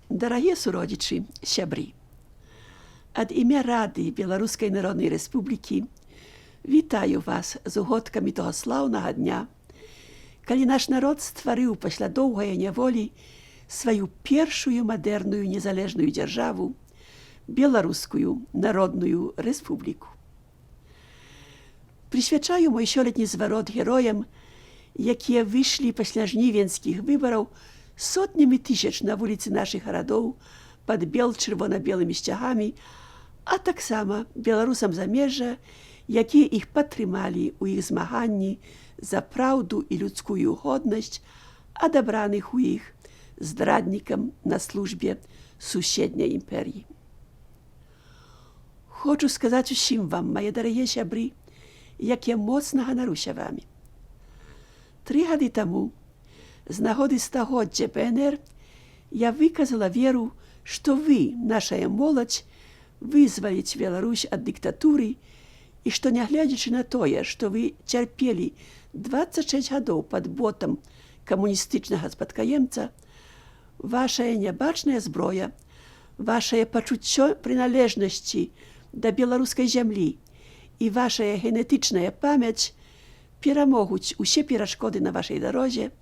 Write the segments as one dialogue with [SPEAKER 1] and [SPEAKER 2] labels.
[SPEAKER 1] Дарагія суродзічы, сябры, ад імя Рады Беларускай Народнай Рэспублікі вітаю вас з угодкамі таго слаўнага дня, калі наш народ стварыў пасля доўгае няволі сваю першую мадэрную незалежную дзяржаву, Беларускую Народную Рэспубліку. Прысвячаю мой сёлетні зварот героям, якія выйшлі пасля жнівенскіх выбараў сотнямі тысяч на вуліцы нашых гарадоў пад бел-чырвона-белымі сцягамі, а таксама беларусам замежжа, якія іх падтрымалі ў іх змаганні за праўду і людскую годнасць, адабраных у іх здраднікам на службе суседняй імперіі. Хочу сказаць усім вам, мае дарагія сябры, як я моцна ганаруся вамі. 3 гады таму, з нагоды стагоддзя БНР, я выказала веру, што вы, нашая моладзь, вызваліць Беларусь ад дыктатуры і што, нягледзячы на тое, што вы цярпелі 26 гадоў пад ботам камуністычнага спадкаемца, вашая нябачная зброя, вашае пачуццё прыналежнасці да беларускай зямлі і вашая генетычная памяць перамогуць усе перашкоды на вашай дарозе,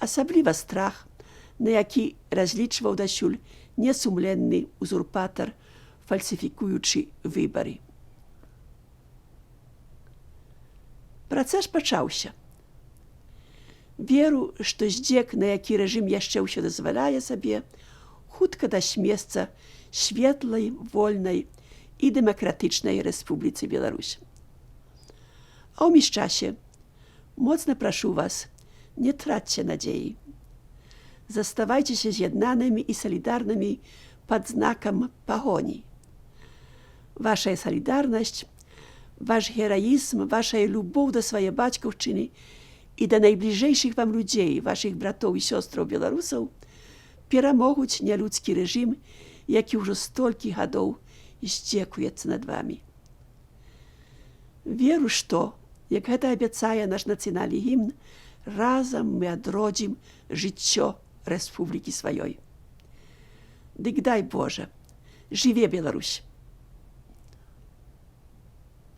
[SPEAKER 1] асабліва страх, на які разлічваў дасюль несумленны узурпатар, фальсіфікуючы выбары. Працэс пачаўся. Веру, што здзек, на які рэжым яшчэ ўсё дазваляе сабе, хутка дасць месца светлай, вольнай і дэмакратычнай Рэспубліцы Беларусь. А ў міжчасе моцна прашу вас, не трацьце надзеі. Заставайцеся з'яднанымі і салідарнымі пад знакам Пагоні. Вашая салідарнасць, ваш гераізм, вашая любоў да свае бацькаўшчыны і да найбліжэйшых вам людзей, вашых братоў і сёстраў беларусаў, перамогуць нялюдскі рэжым, які ўжо столькі гадоў здзекуецца над вамі. Веру, што, як гэта абяцае наш нацыянальны гімн, разам мы адродзім жыццё рэспублікі сваёй. Дык дай Божа, жыве Беларусь!